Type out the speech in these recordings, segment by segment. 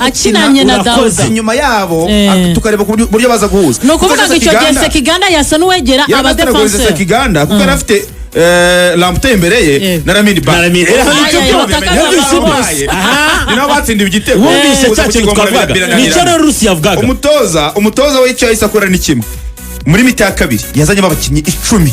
gukina Akinanye na urakoze Dawuda. inyuma yabo, tukareba ku buryo baza guhuza. Ni ukuvuga ngo icyo gihe Sekiganda- Sekiganda yasa n'uwegera yari ataragoriza abadefanseri. Sekiganda kuko yari afite Lamptey imbere ye Yego. na Lamine Ba. Na Lamine. Aya, Nicyo batakaza byo bose. ni nabo batsindiwe igitego. Wumvise Kuza cya kintu kukigombora twavugaga, birananirana. nicyo rero Rusi yavugaga. Umutoza we icyo yahise akora ni kimwe: muri mi-temps ya kabiri yazanyemo abakinnyi 10,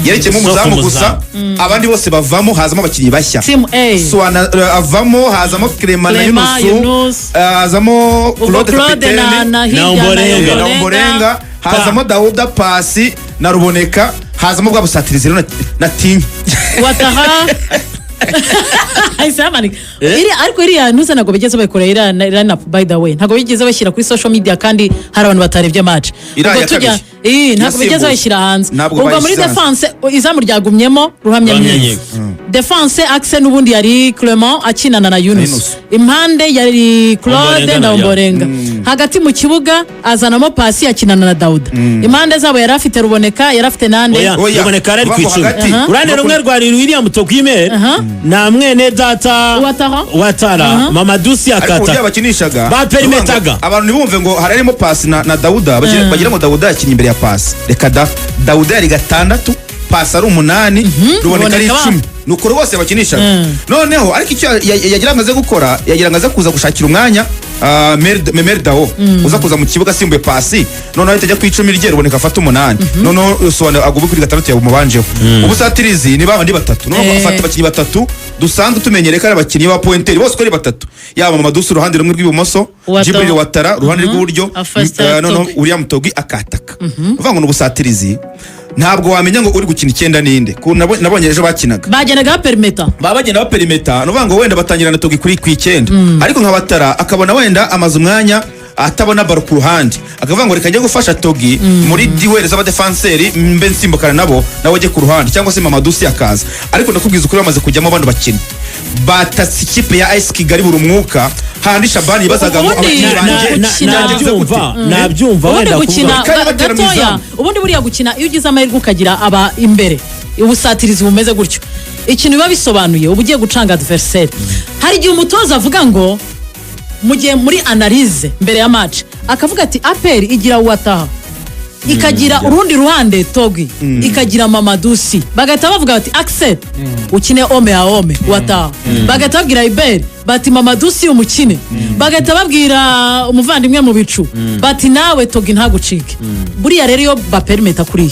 yerekeyemo Sofa umuzamu gusa, umuzamu. abandi bose bavamo, hazamo abakinnyi bashya. Team A. Swana avamo, hazamo Clement na Clement, Yunusu, Yunus. hazamo Ubwo Claude Claude na kapiteni na hirya na Ombolenga. na Ombolenga, hazamo Dauda Pasi na Ruboneka, hazamo bwa busatirizi rero na Tinyi. Wataha ahise yamanika. Ariko iriya ntuze, ntabwo bigeze bayikorera iriya line up. By the way, ntabwo bigeze bashyira kuri social media kandi hari abantu batarebye match. Iriya Ubwo ya tujya kabiri. Ii, ntabwo bigeze Yasimbuye. bayishyira hanze. Ntabwo Ubwo muri bayishyize hanze. defense, izamu ryagumyemo Ruhamyamyiza. Defense axe n'ubundi yari Clement akinana na Yunus. Yunus. Impande yari Claude Ombolenga na na Ombolenga. Hagati mu kibuga azanamo Pasi akinana na Dauda. Impande zabo yari afite Ruboneka, yari afite nande? Oya, Oya. Ruboneka yari ari ku Kuva 10. hagati. Uruhande rumwe rwari William Tokwime na mwene data Ouattara. Watara Mamadusi Ariko uburyo akata yabakinishaga, Ba perimetaga. abantu ntibumve ngo hari harimo Pasi na Dauda, bagira ngo Dauda yakinnye imbere ya Pasi. Reka da, Dauda yari gatandatu, Pasi ari umunani, Ruboneka ari Ruboneka 10. Ni uko rwose bakinishaga. Noneho ariko icyo yagira ngo aze gukora, yagira ngo aze kuza gushakira umwanya Memel Dao uza kuza mu kibuga asimbuye Pasi, noneho ahita ajya ku 10 rye, Ruboneka afata umunani, noneho Sobanura aguma kuri gatandatu yamubanjeho. Ubusatirizi ni babandi batatu, noneho afata abakinnyi batatu dusanzwe tumenyereye ko ari abakinnyi ba pointeri bose uko ari batatu, yaba Mamadou uruhande rumwe rw'ibumoso, Ouattara. Djibril Ouattara uruhande rw'iburyo, Afata noneho Togui. William Togui akataka. Uvuga ngo ni ubusatirizi, ntabwo wamenya ngo uri gukina icyenda ninde. Nabonye ejo bakinaga Bagendaga baperimeta. Baba bagenda baperimeta. Ni ukuvuga ngo wenda batangira na Togui kuri ku icyenda, ariko nka Ouattara akabona wenda amaze umwanya atabona ballon ku ruhande, akavuga ngo reka njye gufasha Togui muri duel z'abadefanseri, mbe nsimbukana nabo, nawe ajye ku ruhande, cyangwa se Mamadou Sy akaza. Ariko ndakubwiza ukuri, bamaze kujyamo bano bakinnyi, batatse ikipe ya AS Kigali buri umwuka handi Shabani yibazaga ngo Ubundi abakinnyi banjye byagenze gute? Nabyumva Ubundi wenda gukina kuvuga Kandi batera mu gatoya, izamu. ubundi buriya gukina, iyo ugize amahirwe ukagira aba imbere ubusatirizi bumeze gutyo, ikintu biba bisobanuye uba ugiye gucanga adversaire. Hari igihe umutoza avuga ngo mu gihe muri analyse mbere ya match akavuga ati APR igira Ouattara, ikagira urundi ruhande Togui, ikagira Mamadou Sy, bagahita bavuga bati Axel ukine homme à homme Ouattara, bagahita babwira Iberi bati Mamadou Sy umukine, bagahita babwira umuvandimwe mu bicu bati nawe Togui ntagucike. Buriya rero iyo baperimeta kuriya,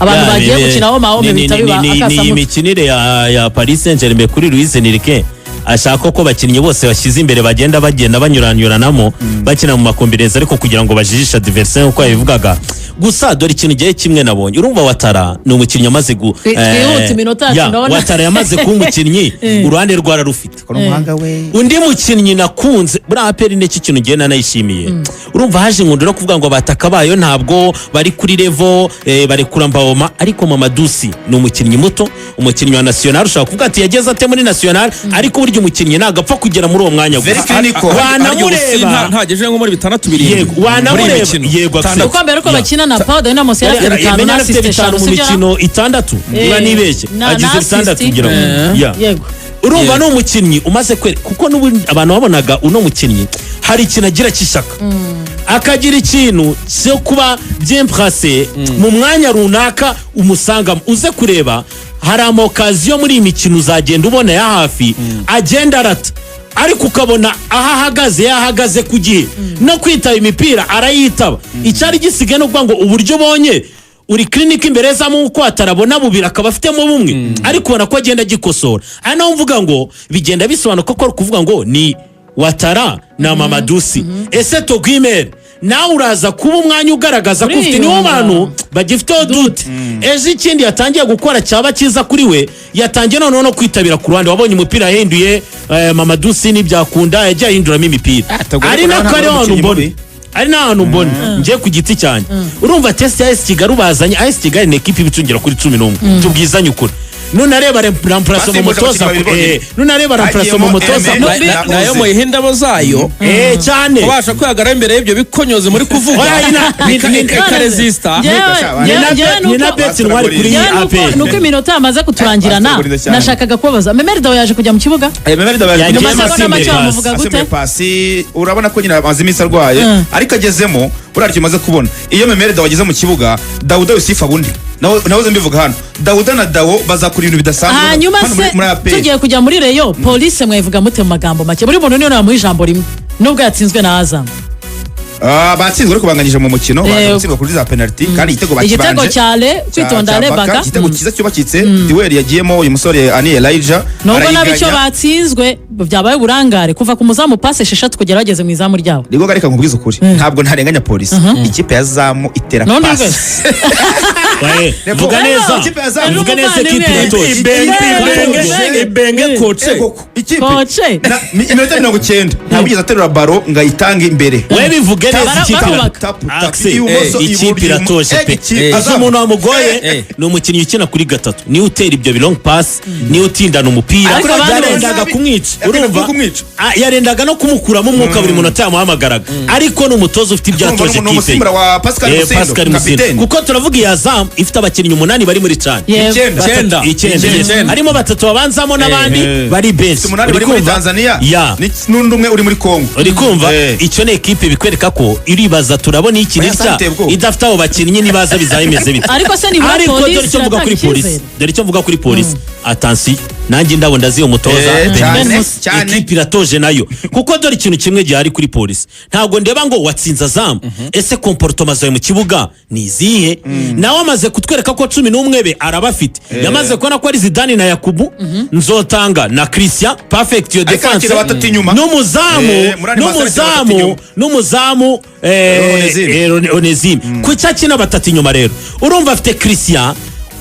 abantu bagiye gukina homme à homme, bihita biba ni akasamutwe. Imikinire ya Paris Saint Germain kuri Luis Enrique, ashaka ko abakinnyi bose bashyize imbere bagenda banyuranyuranamo, bakina mu makombineza, ariko kugira ngo bajijishe adversaire nk'uko yabivugaga. Gusa dore ikintu gihe kimwe nabonye, urumva Ouattara ni umukinnyi amaze gu Twihute iminota yacu, ya, ndabona. Ouattara yamaze kuba umukinnyi, uruhande rwararufite. Ko n'umuhanga we. Undi mukinnyi nakunze buriya APR, n'iki kintu ngiye nanayishimiye, urumva haje inkundo no kuvuga ngo abataka bayo ntabwo bari kuri level, barekura Mbaoma, ariko Mamadou Sy ni umukinnyi muto, umukinnyi wa national. Ushobora kuvuga ati yageze ate muri national? Ariko burya umukinnyi ntabwo apfa kugera muri uwo mwanya Very gusa. clinical. Wanamureba. Ntagejeje nko muri bitandatu, birindwi Yego, muri iyi wanamureba. mikino. Yego, Axel. Itandatu. Kuko mbere uko bakina na Power Dynamos yari afite bitanu Yamenya na afite assist bitanu eshanu, mu sibyo? mikino itandatu, niba nibeshye. Na Agize assist. bitandatu ngira ngo. Ya. Yego. Urumva ni umukinnyi umaze kwere, kuko n'ubu abantu babonaga uno mukinnyi hari ikintu agira cy'ishyaka, akagira ikintu cyo kuba bien placé mu mwanya runaka umusangamo. Uze kureba, hari ama occasion muri iyi mikino uzagenda ubona ya hafi agenda arata, ariko ukabona aho ahagaze yahagaze ku gihe, no kwitaba imipira arayitaba. Icyari gisigaye ni ukuvuga ngo uburyo ubonye uri clinique imbere zamu, uko atarabona bubiri akaba afitemo bumwe, ariko ubona ko agenda agikosora. Ari naho mvuga ngo bigenda bisobanuka ko ari ukuvuga ngo ni Ouattara na Mamadou Sy. Ese Togui Mel nawe uraza kuba umwanya ugaragaza ko ufite niwo Uriyumva. bantu bagifiteho doute. Ejo ikindi yatangiye gukora cyaba cyiza kuri we, yatangiye noneho no kwitabira ku ruhande. Wabonye umupira yahinduye, Mamadou Sy ntibyakunda, yagiye ahinduramo imipira. Ah, Togui Ari ariko nako ntabwo ari ari ahantu umukinnyi mbona mubi. ari n'ahantu mbona ngiye ku giti cyanjye. Urumva test ya AS Kigali ubazanye, AS Kigali ni ekipi ibicungira kuri 11, tubwizanye ukuri. Nunareba remplacement Basimbuje umutoza, abakinnyi babiri bonyine. nunareba remplacement Hagiyemo umutoza. Aime Na- na nayo Oze. muyiha indabo zayo, Cyane. Kubasha kwihagarara imbere y'ibyo bikonyozi muri kuvuga, Oya, ikaresista. Ni na bête noire kuri Njyewe APR. nuko iminota yamaze kuturangirana, Basimbura cyane. nashakaga kubabaza, Memel Dao yaje kujya mu kibuga? Memel Dao yaje Yagiye kujya mu Amasegonda kibuga. make, asimbuye wamuvuga gute? Asimbuye pasi, urabona ko nyine amaze iminsi arwaye, ariko agezemo buriya umaze kubona iyo Memel Dao ageze mu kibuga, Dawuda Yusufu abundi nahoze mbivuga hano, Dawuda na Dawo bazakora ibintu bidasanzwe Hanyuma hano se muri APR. tugiye kujya muri Rayon, Polisi mwayivuga mute mu magambo make? Buri muntu niyo namuha ijambo rimwe nubwo yatsinzwe na Azam. Ah, batsinzwe ariko banganyije mu mukino, baza gutsindwa kuri za penalty kandi igitego Igitego bakibanje cya Le kwitonda cya Le Baka, Baka. igitego cyiza cyubakitse, duel yagiyemo uyu musore Ani Elijah Nubwo nabo icyo arayiganya. batsinzwe byabaye uburangare kuva ku muzamu, passe esheshatu kugera bageze mu izamu ryabo. Nibwo reka nkubwize ukuri, ntabwo ntarenganya Polisi, ikipe ya Zamu itera None pasi. Vuga neza. Ikipe ya Zamu. Vuga neza, Umuvandimwe. ekipe iratoje. Ibenge, Ibenge. Ibenge, Ibenge koce. Ego, ikipe Koce. Iminota 90 ntabwo yigeze aterura baro ngo ayitange imbere. We bivuge neza, ikipe barubaka. Tapu, tapu, Axel, ibumoso, ikipe iburyo, iratoje pe. ikipe- Uzi Azamu. umuntu wamugoye ni umukinnyi ukina kuri gatatu, niwe utera ibyo long pass, niwe utindana umupira. Ariko abandi Yarendaga bose- kumwica. Yarendaga Urumva? kumwica. Ah, yarendaga no kumukuramo umwuka buri munota yamuhamagaraga, ariko ni umutoza ufite ibyo Urumva yatoje ni ikipe ye. umusimbura wa Pascal Musindo, Pascal Musindo. kapiteni. Kuko turavuga iya Zamu ifite abakinnyi umunani bari muri CHAN. Yego. Icyenda. Icyenda. Icyenda, yes. Icyenda. Harimo batatu babanzamo n'abandi bari benshi. Ifite umunani Uri bari muri kumva? Tanzania Ya. n'undi umwe uri muri Congo. Uri kumva? Icyo ni ekipe bikwereka ko iribaza, turabona iki Oya, nitya sante bwo. idafite abo bakinnyi, nibaza bizaba bimeze bite? Ariko se nibura Ariko dore Polisi icyo mvuga kuri iratanga Polisi, icyizere. dore icyo mvuga kuri Polisi, attention, nanjye indabo ndaziye umutoza Ben Cyane, Musa. Musa. Cyane. Ekipe iratoje nayo, kuko dore ikintu kimwe gihari kuri Polisi, ntabwo ndeba ngo watsinze Azamu, ese comportement zawe mu kibuga ni izihe? Nawe amaze kutwereka ko 11 be arabafite, yamaze kubona ko ari Zidane na Yakubu Nzotanga na Christian Perfect, iyo Ariko defense arakina batatu inyuma. n'umuzamu Muri animation arakina batatu n'umuzamu inyuma. n'umuzamu Onesime. Onesime. Kuki akina batatu inyuma rero? Urumva afite Christian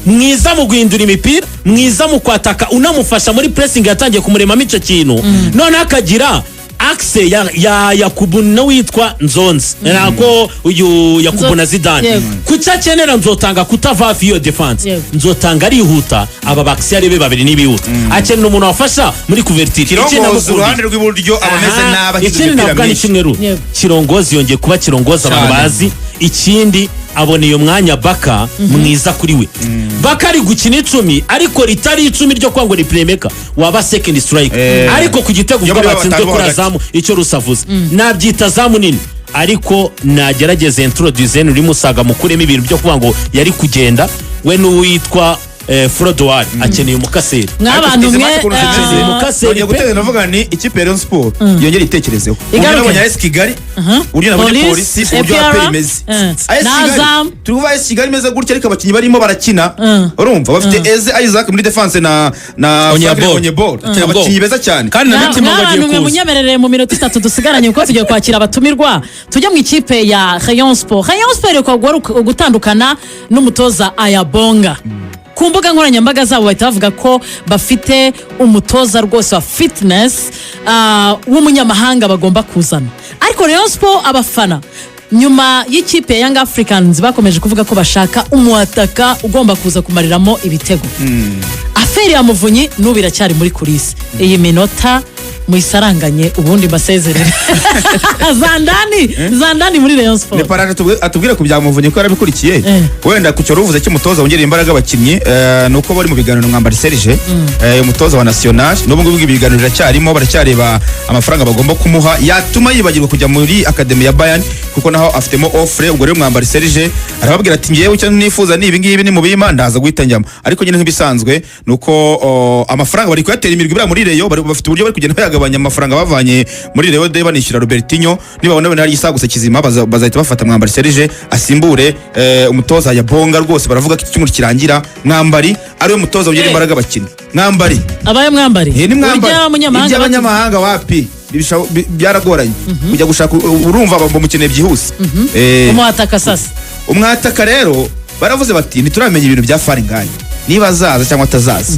mwiza mu guhindura imipira, mwiza mu kwataka, unamufasha muri pressing, yatangiye kumuremamo icyo kintu, noneho akagira axe ya Yakubu n'uwitwa Nzonzi, nako uyu Yakubu na Zidane. Kuki akenera Nzotanga kutava hafi y'iyo defense? Nzotanga arihuta, aba bakisiyare be babiri nibihuta, akenera umuntu wafasha muri couverture. Ikindi Kirongozi namukundira. uruhande rw'iburyo aba ameze nabi, akiza Ikindi imipira navuga ni myinshi. kimwe ru Kirongozi yongeye kuba Kirongozi abantu Cyane. bazi. Ikindi abona iyo mwanya Baka mwiza kuri we. Baka ari gukina 10, ariko ritari 10 ryo kuba ngo ni playmaker waba second striker, ariko ku gitego Yo uvuga muri batsinzwe batanu bo kuri hagati. Azamu, icyo rusavuze nabyita Zamu nini, ariko nagerageza introduce uri musaga mukuremo ibintu byo kuvuga ngo yari kugenda we n'uwitwa Frodouard, akeneye umukaseri. Mw'abantu Izi mwe, match ukuntu zimeze. Mukaseri Nongeye pe. gutekereza, ndavuga ni ikipe ya Rayon Sport yongere itekerezeho uburyo Igaruke. nabonye AS Kigali, uburyo nabonye Police, Polisi, uburyo APR, APR imeze. AS na Kigali, Azam. turi kuvuga AS Kigali imeze gutya, ariko abakinnyi barimo barakina, urumva bafite Eze Isaac muri defense na Onyebol. Franklin Onyebol, abakinnyi beza cyane. Kandi na Mitima ngo agiye Mwabantu mwe, kuza. munyemerere mu minota 3 dusigaranye, kuko tugiye kwakira abatumirwa, tujya mu ikipe ya Rayon Sport. Rayon Sport iheruka gutandukana n'umutoza Ayabonga. Ku mbuga nkoranyambaga zabo bahita bavuga ko bafite umutoza rwose wa fitness w'umunyamahanga bagomba kuzana. Ariko Rayon Sport, abafana nyuma y'ikipe ya Young Africans bakomeje kuvuga ko bashaka umuataka ugomba kuza kumariramo ibitego. Affaire ya Muvunyi n'ubu iracyari muri coulisses. Iyi minota muyisaranganye, ubundi mbasezerere. Zandani, Zandani muri Rayon Ni Sport. Paraje atubwire ku bya Muvunyi ko yarabikurikiye. Wenda ku cyo ruvuze cy'umutoza wongerera imbaraga abakinnyi, ni uko bari mu biganiro Mwambari Serge, umutoza wa National, n'ubu ngubu ibiganiro biracyarimo, baracyareba amafaranga bagomba kumuha yatuma yibagirwa kujya muri academy ya Bayern, kuko naho afitemo offre. Ubwo rero Mwambari Serge arababwira ati: "Ngewe icyo nifuza ni ibi ngibi, ni mu bima ndaza guhita njyamo." Ariko nyine nk'ibisanzwe ni uko amafaranga bari kuyatera imirwi buriya muri Rayon, bafite uburyo bari kugenda bayagabanya, amafaranga bavanye muri Rayon de banishyura Robertinho. Nibabona wenda hari igisagutse kizima, bazahita bafata Mwambari Serge asimbure umutoza ya Bonga. Rwose baravuga ko iki cyumweru kirangira Mwambari ariwe mutoza wongera imbaraga abakinnyi. Mwambari. Abaye Mwambari. Ni Mwambari. Urya munyamahanga. Iby'abanyamahanga wapi. Byaragoranye kujya gushaka, urumva bamukeneye byihuse. Umuataka sasa. Umwataka rero baravuze bati ntituramenya ibintu bya Faringani, niba azaza cyangwa atazaza,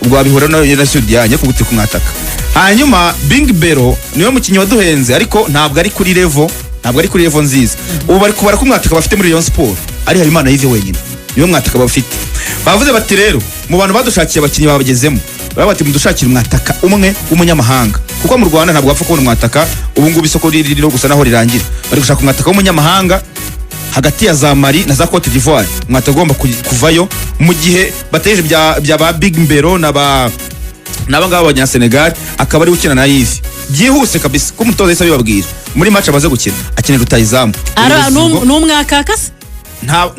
ubwo wabihura na Sudiyanye kuguti kumwataka. Hanyuma Bing Bero niwe mukinnyi waduhenze, ariko ntabwo ari kuri level, ntabwo ari kuri level nziza. Ubu bari kubara ko umwataka bafite muri Rayon Sport ari Habimana Yves wenyine. Niwe mwataka bafite. Bavuze bati rero mu bantu badushakiye abakinnyi babagezemo, baravuga bati mudushakire umwataka umwe w'umunyamahanga, kuko mu Rwanda ntabwo wapfa kubona umwataka ubu ngubu, isoko ririho gusa naho rirangira. Bari gushaka umwataka w'umunyamahanga hagati ya za Mali na za Cote d'Ivoire, umwataka ugomba kuvayo mu gihe bategereje bya ba Big Mbero na ba n'aba ngaba b'Abanyasenegal, akaba ari ukina na Yves byihuse kabisa, ko umutoza yahise abibabwira muri match amaze gukina, akeneye rutayizamu. Ni umwakaka se? Nta